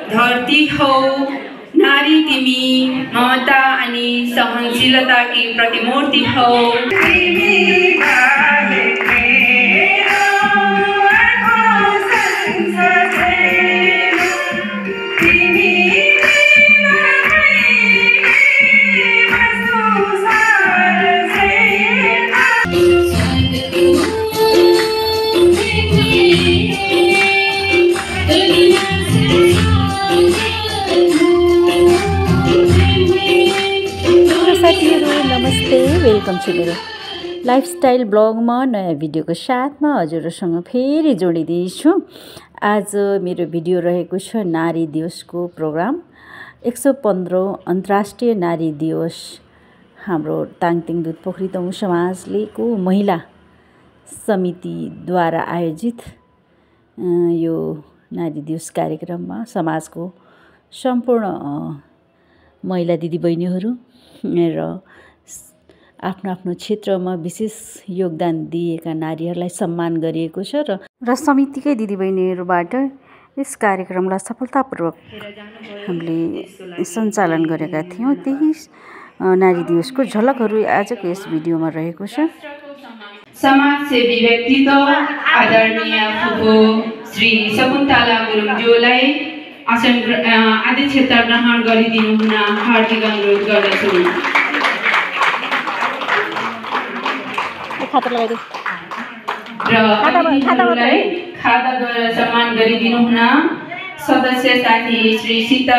धरती हौ नारी तिमी ममता अनि सहनशीलताकी प्रतिमूर्ति हौ। नमस्ते, वेलकम छ मेरो लाइफस्टाइल ब्लगमा नयाँ भिडियोको साथमा हजुरहरूसँग फेरि जोडिदिन्छु। आज मेरो भिडियो रहेको छ नारी दिवसको प्रोग्राम। 115औं अन्तर्राष्ट्रिय नारी दिवस हाम्रो ताङतिङ दुधपोखरी तमु समाजलेको महिला समितिद्वारा आयोजित यो नारी दिवस कार्यक्रममा समाजको सम्पूर्ण महिला दिदीबहिनीहरू र आफ्नो आफ्नो क्षेत्रमा विशेष योगदान दिएका नारीहरूलाई सम्मान गरिएको छ र समितिकै दिदीबहिनीहरूबाट यस कार्यक्रमलाई सफलतापूर्वक हामीले सञ्चालन गरेका थियौँ। त्यही नारी दिवसको झलकहरू आजको यस भिडियोमा रहेको छ। समाजसेवी व्यक्तित्व आदरणीय फुपू श्री शकुन्तला गुरुङज्यूलाई अध्यक्षता ग्रहण गरिदिनु हुन हार्दिक अनुरोध गर्दछु। र खाताद्वारा सम्मान गरिदिनु हुन सदस्य साथी श्री सीता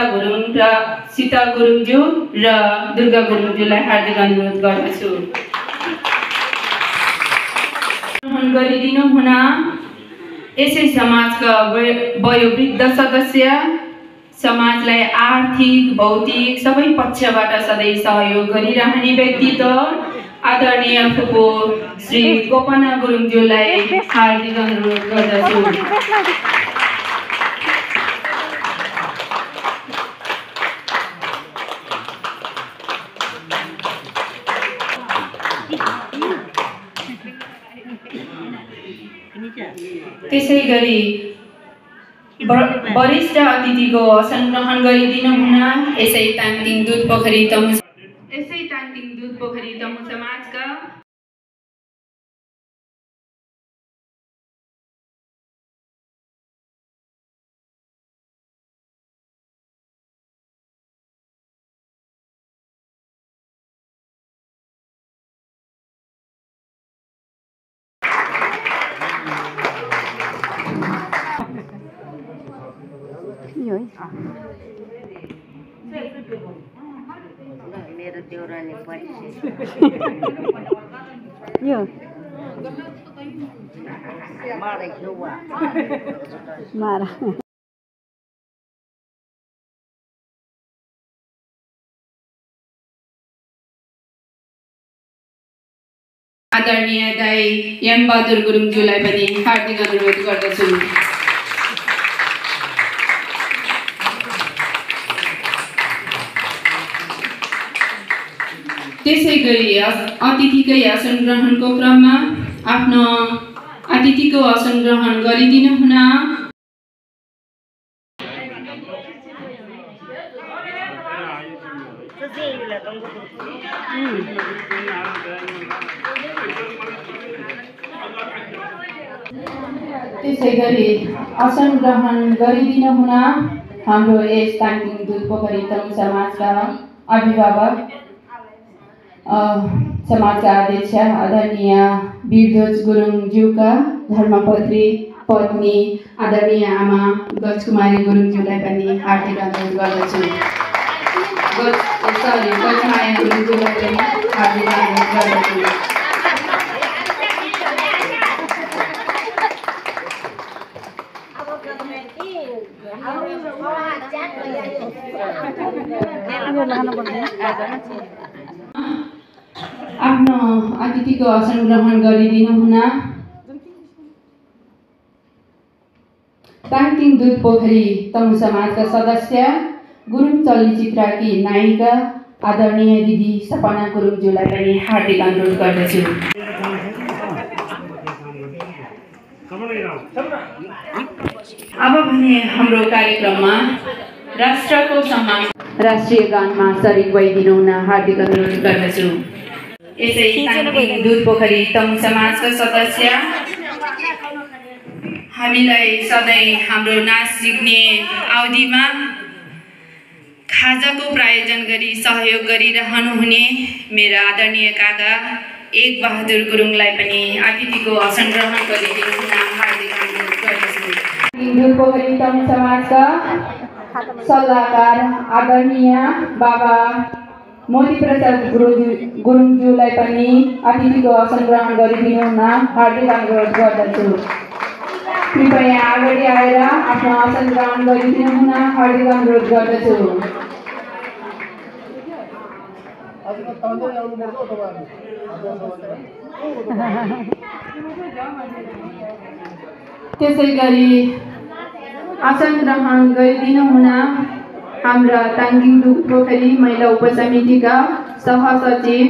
गुरुङज्यू र दुर्गा गुरुङज्यूलाई हार्दिक अनुरोध गर्दछु। गरिदिनु हुन यसै समाजका वयोवृद्ध सदस्य समाजलाई आर्थिक भौतिक सबै पक्षबाट सधैँ सहयोग गरिरहने व्यक्तित्व आदरणीय फुपू श्री गोपना गुरुङज्यूलाई हार्दिक अनुरोध गर्दछु। त्यसै गरी वरिष्ठ अतिथिको आसन ग्रहण गरिदिनु हुन यसै ताङतिङ दुधपोखरी तमु समाजका मेरो देउरानी यो मारा आदरणीय दाइ एम बहादुर गुरुङज्यूलाई पनि हार्दिक अनुरोध गर्दछु। त्यसै गरी अतिथिकै आसन ग्रहणको क्रममा आफ्नो अतिथिको आसन ग्रहण गरिदिनु हुन त्यसै गरी आसन ग्रहण गरिदिनु हुन हाम्रो यस ताङतिङ दुधपोखरी तमु समाजका अभिभावक समाजका अध्यक्ष आदरणीय वीरध्वज गुरुङज्यूका धर्मपत्नी पत्नी आदरणीय आमा गजकुमारी गुरुङज्यूलाई पनि हार्दिक अनुरोध गर्दछु। गजमाया गुरुङज्यूलाई पनि हार्दिक अनुरोध गर्दछु। आफ्नो अतिथिको आसन ग्रहण गरिदिनु हुन ताङतिङ दुधपोखरी तमु समाजका सदस्य गुरुङ चलचित्रकी नायिका आदरणीय दिदी सपना गुरुङज्यूलाई पनि हार्दिक अनुरोध गर्दछु। अब भने हाम्रो कार्यक्रममा राष्ट्रको सम्मान राष्ट्रिय गानमा सरिक भइदिनु हुन हार्दिक अनुरोध गर्दछु। यसै ताङतिङ दुधपोखरी तमु समाजका सदस्य हामीलाई सधैँ हाम्रो नाच सिक्ने अवधिमा खाजाको प्रायोजन गरी सहयोग गरिरहनुहुने मेरा आदरणीय काका एक बहादुर गुरुङलाई पनि अतिथिको आसन ग्रहण गरिदिनु हुन हार्दिक अनुरोध गर्दछु। दुधपोखरी तमु समाजका सल्लाहकार आदरणीय बाबा मोदी प्रसाद गुरुङज्यूलाई पनि अतिथिको आसन ग्रहण गरिदिनु हुन हार्दिक अनुरोध गर्दछु। कृपया अगाडि आएर आफ्नो आसन ग्रहण गरिदिनु हुन हार्दिक अनुरोध गर्दछु। त्यसै गरी आसन ग्रहण गरिदिनु हुन हाम्रा ताङतिङ दुधपोखरी महिला उपसमितिका सहसचिव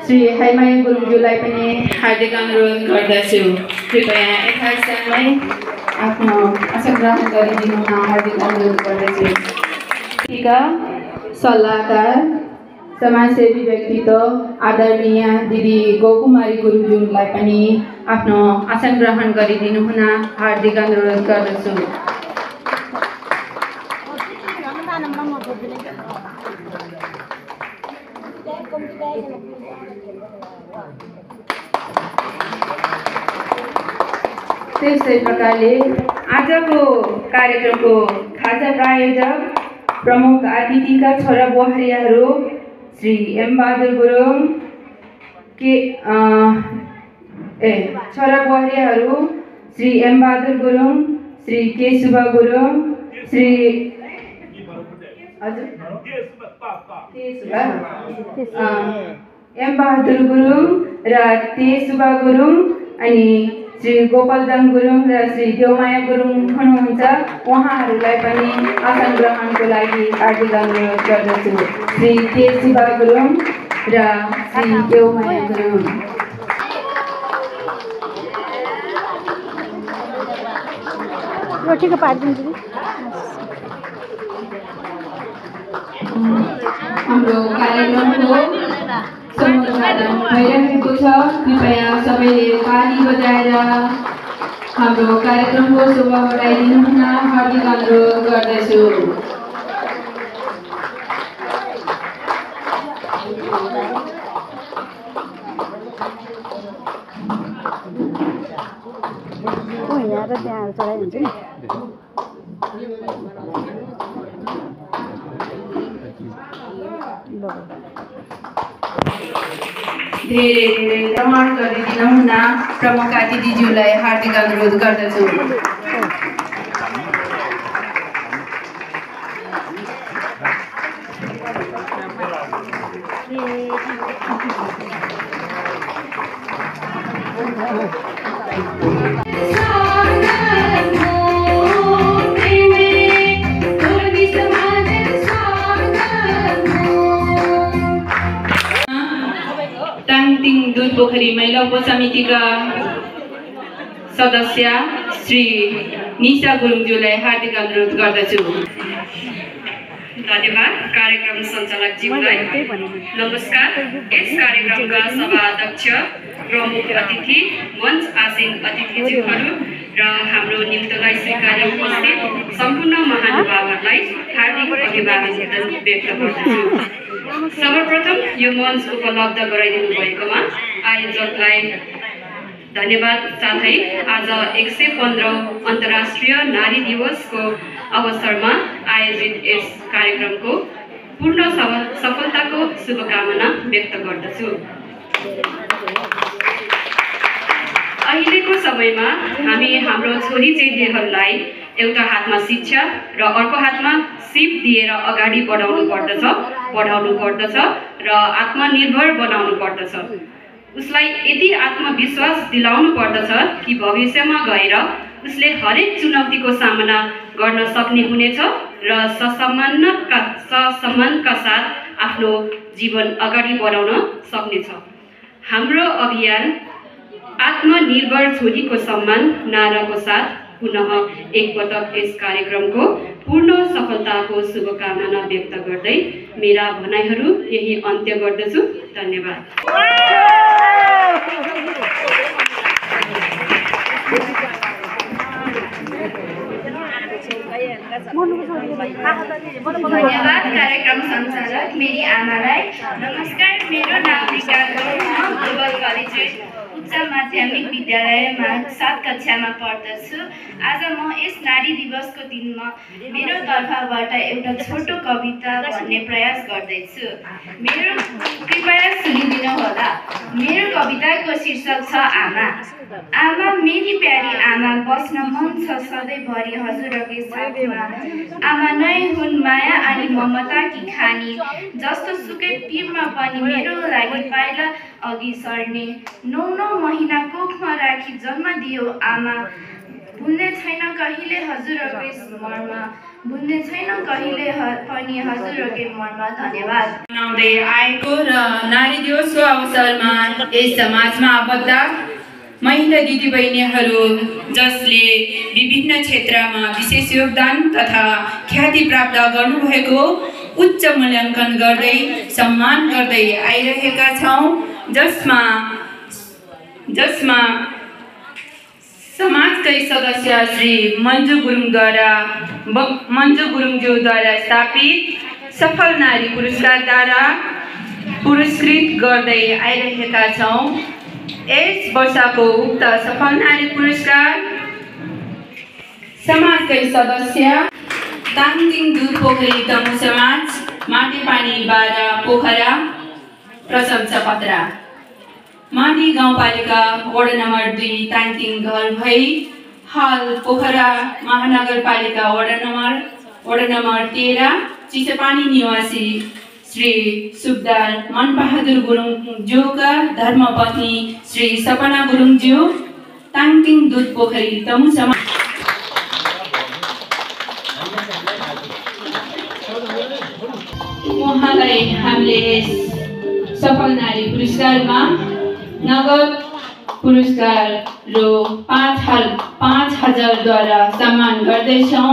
श्री हैमाया गुरुङज्यूलाई पनि हार्दिक अनुरोध गर्दछु। कृपया यथास्थानमै आफ्नो आसन ग्रहण गरिदिनु हुन हार्दिक अनुरोध गर्दछु। सल्लाहकार समाजसेवी व्यक्तित्व आदरणीय दिदी गौकुमारी गुरुङज्यूलाई पनि आफ्नो आसन ग्रहण गरिदिनु हुन हार्दिक अनुरोध गर्दछु। त्यस्तै प्रकारले आजको कार्यक्रमको खाजा प्रायोजक प्रमुख अतिथिका छोरा बुहारीहरू श्री एम बहादुर गुरुङ छोरा बुहारीहरू श्री एम बहादुर गुरुङ, श्री के सुब्बा गुरुङ, श्री एम बहादुर गुरुङ र ते सुब्बा गुरुङ अनि श्री गोपालदाङ गुरुङ र श्री देवमाया गुरुङ हुनुहुन्छ। उहाँहरूलाई पनि आसन ग्रहणको लागि हार्दिक अनुरोध गर्दछु। श्री के सुब्बा गुरुङ र श्री देवमाया गुरुङ। रोटीको पारिदिन्छु। हाम्रो कार्यक्रमको समुद्घाटन भइरहेको छ। कृपया सबैले ताली बजाएर हाम्रो कार्यक्रमको शोभा बढाइदिनु हुन हार्दिक अनुरोध गर्दछु। यहाँ र त्यहाँ चढाइदिन्छु नि। धेरै धेरै रमाण गरिदिनु हुन प्रमुख अतिथिज्यूलाई हार्दिक अनुरोध गर्दछु। ताङतिङ दुधपोखरी महिला उपसमितिका सदस्य श्री निशा गुरुङज्यूलाई हार्दिक अनुरोध गर्दछु। धन्यवाद कार्यक्रम सञ्चालकज्यूलाई। नमस्कार। यस कार्यक्रमका सभा अध्यक्ष, प्रमुख अतिथि, मञ्च आसीन अतिथिज्यूहरू र हाम्रो निम्तलाई स्वीकार्य उपस्थित सम्पूर्ण महानुभावहरूलाई हार्दिक अभिवादन व्यक्त गर्दछु। सर्वप्रथम यो मञ्च उपलब्ध गराइदिनु भएकोमा आयोजकलाई धन्यवाद। साथै आज 115औं अन्तर्राष्ट्रिय नारी दिवसको अवसरमा आयोजित यस कार्यक्रमको पूर्ण सफलताको शुभकामना व्यक्त गर्दछु। अहिलेको समयमा हामी हाम्रो छोरी चेलीहरूलाई एउटा हातमा शिक्षा र अर्को हातमा सिप दिएर अगाडि बढाउनु पर्दछ र आत्मनिर्भर बनाउनु पर्दछ। उसलाई यति आत्मविश्वास दिलाउनु पर्दछ कि भविष्यमा गएर उसले हरेक चुनौतीको सामना गर्न सक्ने हुनेछ र ससम्मानका साथ आफ्नो जीवन अगाडि बढाउन सक्नेछ। हाम्रो अभियान आत्मनिर्भर छोरीको सम्मान नाराको साथ पुनः एकपटक यस कार्यक्रमको पूर्ण सफलताको शुभकामना व्यक्त गर्दै मेरा भनाइहरू यही अन्त्य गर्दछु। धन्यवाद। धन्यवाद कार्यक्रम सञ्चालक मेरी आमालाई। नमस्कार, मेरो नाम रिका गौर, म ग्लोबल कलेज उच्च माध्यमिक विद्यालयमा 7 कक्षामा पढ्दछु। आज म यस नारी दिवसको दिनमा मेरो तर्फबाट एउटा छोटो कविता भन्ने प्रयास गर्दैछु। मेरो कृपया सुनिदिनु होला। मेरो कविताको शीर्षक छ आमा। आमा, मेरी प्यारी आमा, बस्न मन छ सधैँभरि हजुरकै साथमा। आमा नै हुन् माया अनि ममताकी खानी, जस्तो सुकै पिरमा पनि मेरो लागि पाइला अघि सर्ने। 9 महिना कोखमा राखी जन्म दियो आमा, भुल्ने छैन कहिले हजुरकै मर्म, भुल्ने छैन कहिले पनि हजुरकै मर्म। धन्यवाद। मनाउँदै आएको र नारी दिवसको अवसरमा यस समाजमा आबद्ध महिला दिदीबहिनीहरू जसले विभिन्न क्षेत्रमा विशेष योगदान तथा ख्याति प्राप्त गर्नुभएको उच्च मूल्याङ्कन गर्दै सम्मान गर्दै आइरहेका छौँ, जसमा समाजकै सदस्य श्री मन्जु गुरुङज्यूद्वारा स्थापित सफल नारी पुरस्कारद्वारा पुरस्कृत गर्दै आइरहेका छौँ। यस वर्षको उक्त सफल नारी पुरस्कार समाजकै सदस्य ताङतिङ दुधपोखरी तमु समाज माटेपानी 12 पोखरा प्रशंसा पत्र, माटी गाउँपालिका वडा नम्बर 2 ताङतिङ घर भई हाल पोखरा महानगरपालिका वडा नम्बर 13 चिसोपानी निवासी श्री सुबदार मनबहादुर गुरुङज्यूका धर्मपत्नी श्री सपना गुरुङज्यू ताङतिङ दुधपोखरी तमु समाज। उहाँलाई हामीले सफल नारी पुरस्कारमा नगद पुरस्कार रु 5,000 द्वारा सम्मान गर्दैछौँ।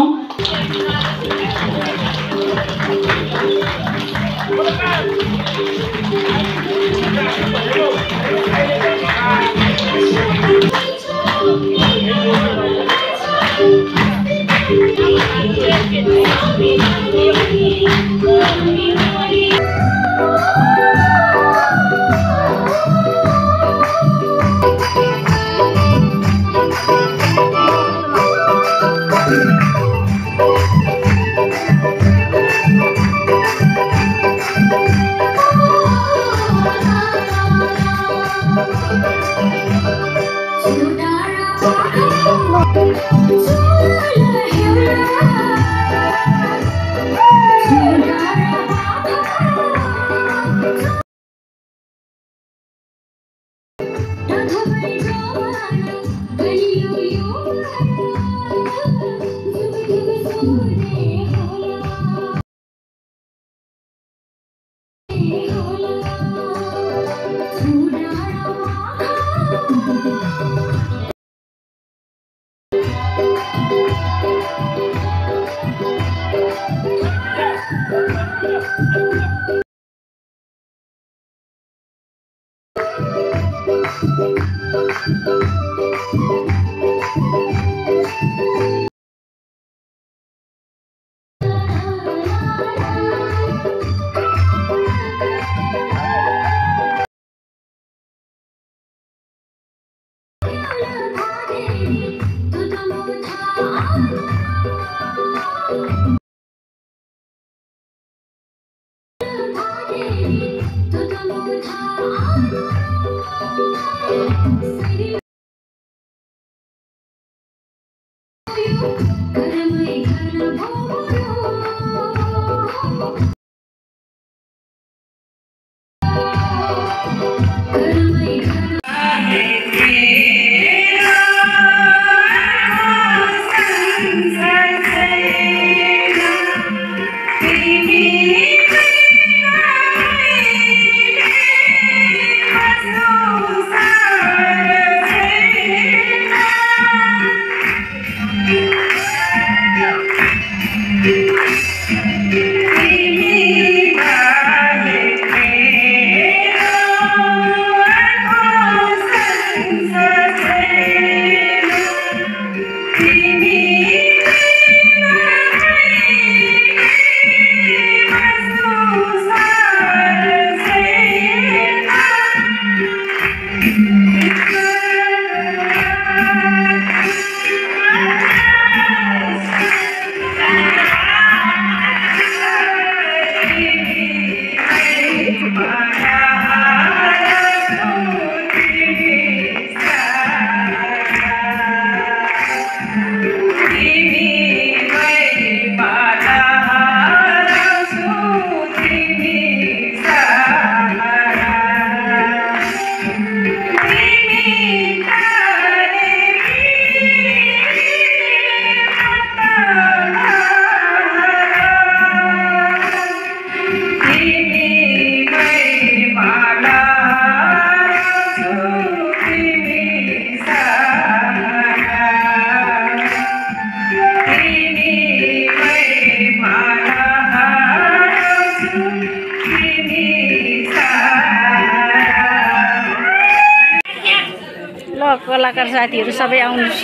कलाकार साथीहरू सबै आउनुहोस्।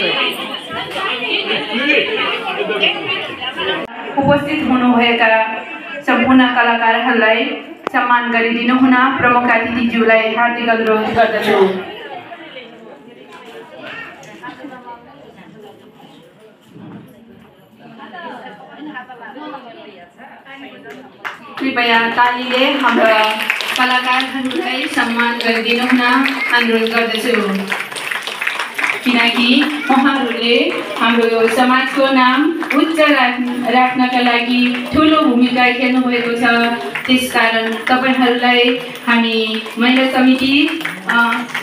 उपस्थित हुनुभएका सम्पूर्ण कलाकारहरूलाई सम्मान गरिदिनु हुन प्रमुख अतिथिज्यूलाई हार्दिक अनुरोध गर्दछु। कृपया तालीले हाम्रा कलाकारहरूलाई सम्मान गरिदिनु हुन अनुरोध गर्दछु, किनकि उहाँहरूले हाम्रो समाजको नाम उच्च राख्नका लागि ठुलो भूमिका खेल्नुभएको छ। त्यसकारण तपाईँहरूलाई हामी महिला समिति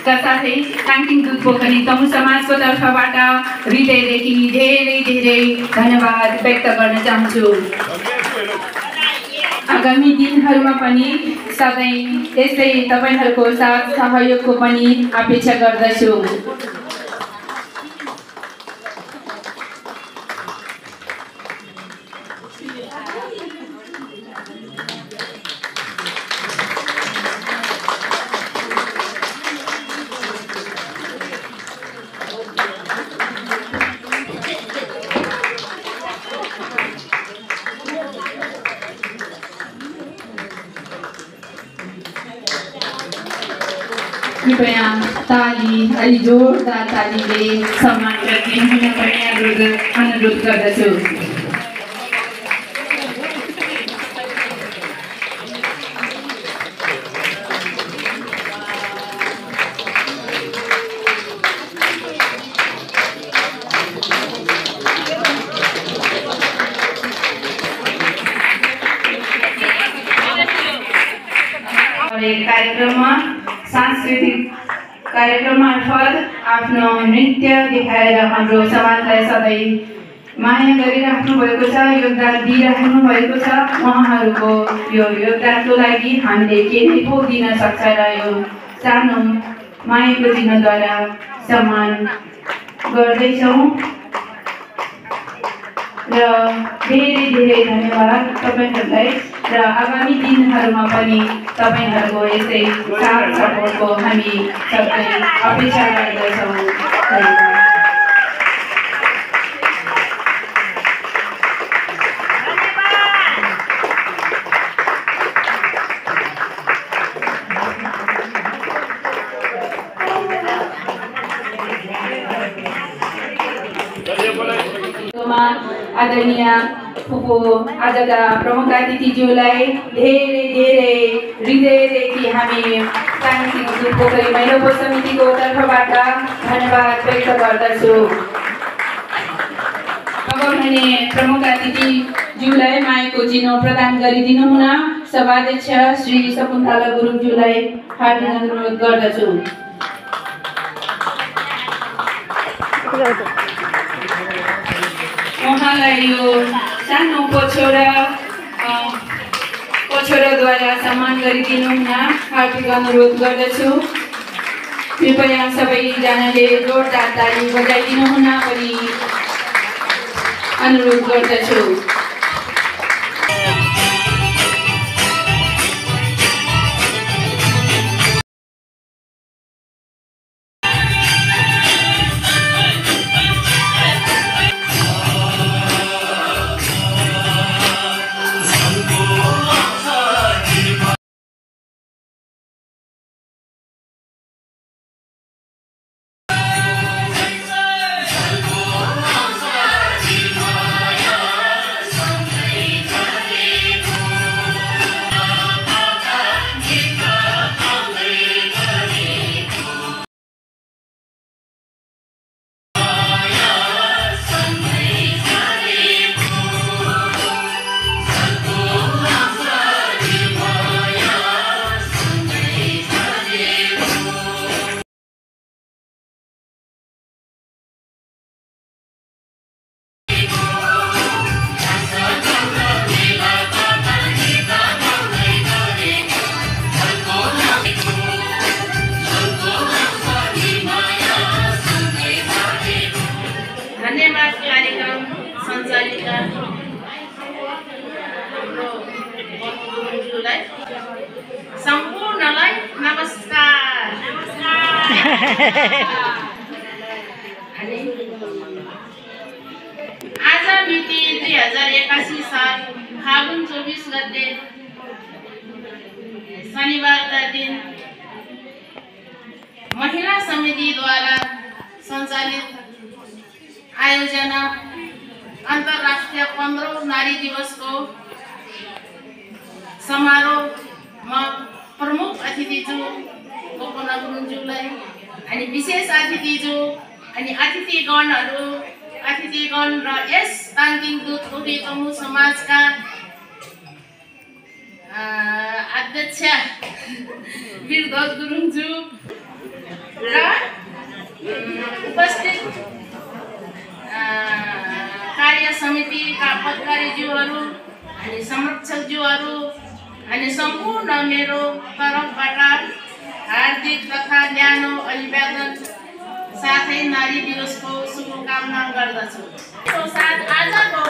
का साथै काङ्तिङ दुधपोखरी तमु समाजको तर्फबाट हृदयदेखि धेरै धेरै धन्यवाद व्यक्त गर्न चाहन्छु। आगामी दिनहरूमा पनि सधैँ यस्तै तपाईँहरूको साथ सहयोगको पनि अपेक्षा गर्दछु। कृपया ताली अलि जोरदार तालीले सम्मान गरिदिनु हुन पनि अनुरोध गर्दछु। कार्यक्रममा सांस्कृतिक कार्यक्रम मार्फत आफ्नो नृत्य देखाएर हाम्रो समाजलाई सधैँ माया गरिराख्नु भएको छ, योगदान दिइराख्नु भएको छ। उहाँहरूको यो योगदानको लागि हामीले के नै पो दिन सक्छ र यो सानो मायाको चिन्हद्वारा सम्मान गर्दैछौँ र धेरै धेरै धन्यवाद तपाईँहरूलाई र आगामी दिनहरूमा पनि तपाईँहरूको यस्तै साथ सपोर्टको हामी सबै अपेक्षा गर्दछौँ। आदरणीय फुपू आजका प्रमुख अतिथिज्यूलाई धेरै धेरै हृदयदेखि हामी काङ्तिङ दुधपोखरी महिला समितिको तर्फबाट धन्यवाद व्यक्त गर्दछु। अब भने प्रमुख अतिथिज्यूलाई मायाको चिनो प्रदान गरिदिनु हुन सभाध्यक्ष श्री शकुन्तला गुरुङज्यूलाई हार्दिक अनुरोध गर्दछु। उहाँलाई यो सानो पछोराद्वारा सम्मान गरिदिनु हुन हार्दिक अनुरोध गर्दछु। कृपया सबैजनाले जोरदार ताली बजाइदिनु हुन पनि अनुरोध गर्दछु। गरेका हाम्रो बन्धुज्यूलाई सम्पूर्णलाई नमस्कार। आज मिति 2081 साल फागुन 24 गते शनिबारका दिन महिला समितिद्वारा सञ्चालित आयोजना अन्तर्राष्ट्रिय 15औं नारी दिवसको समारोहमा प्रमुख अतिथिज्यू गोपना गुरुङज्यूलाई अनि विशेष अतिथिज्यू अनि अतिथिगण र यस ताङकिङ दुध उदय तमु समाजका अध्यक्ष वीरध्वज गुरुङज्यू र उपस्थित कार्य समितिका पदाधिकारीज्यूहरू अनि संरक्षकज्यूहरू अनि सम्पूर्ण मेरो तर्फबाट हार्दिक तथा न्यानो अभिवादन साथै नारी दिवसको शुभकामना गर्दछु। साथ आजको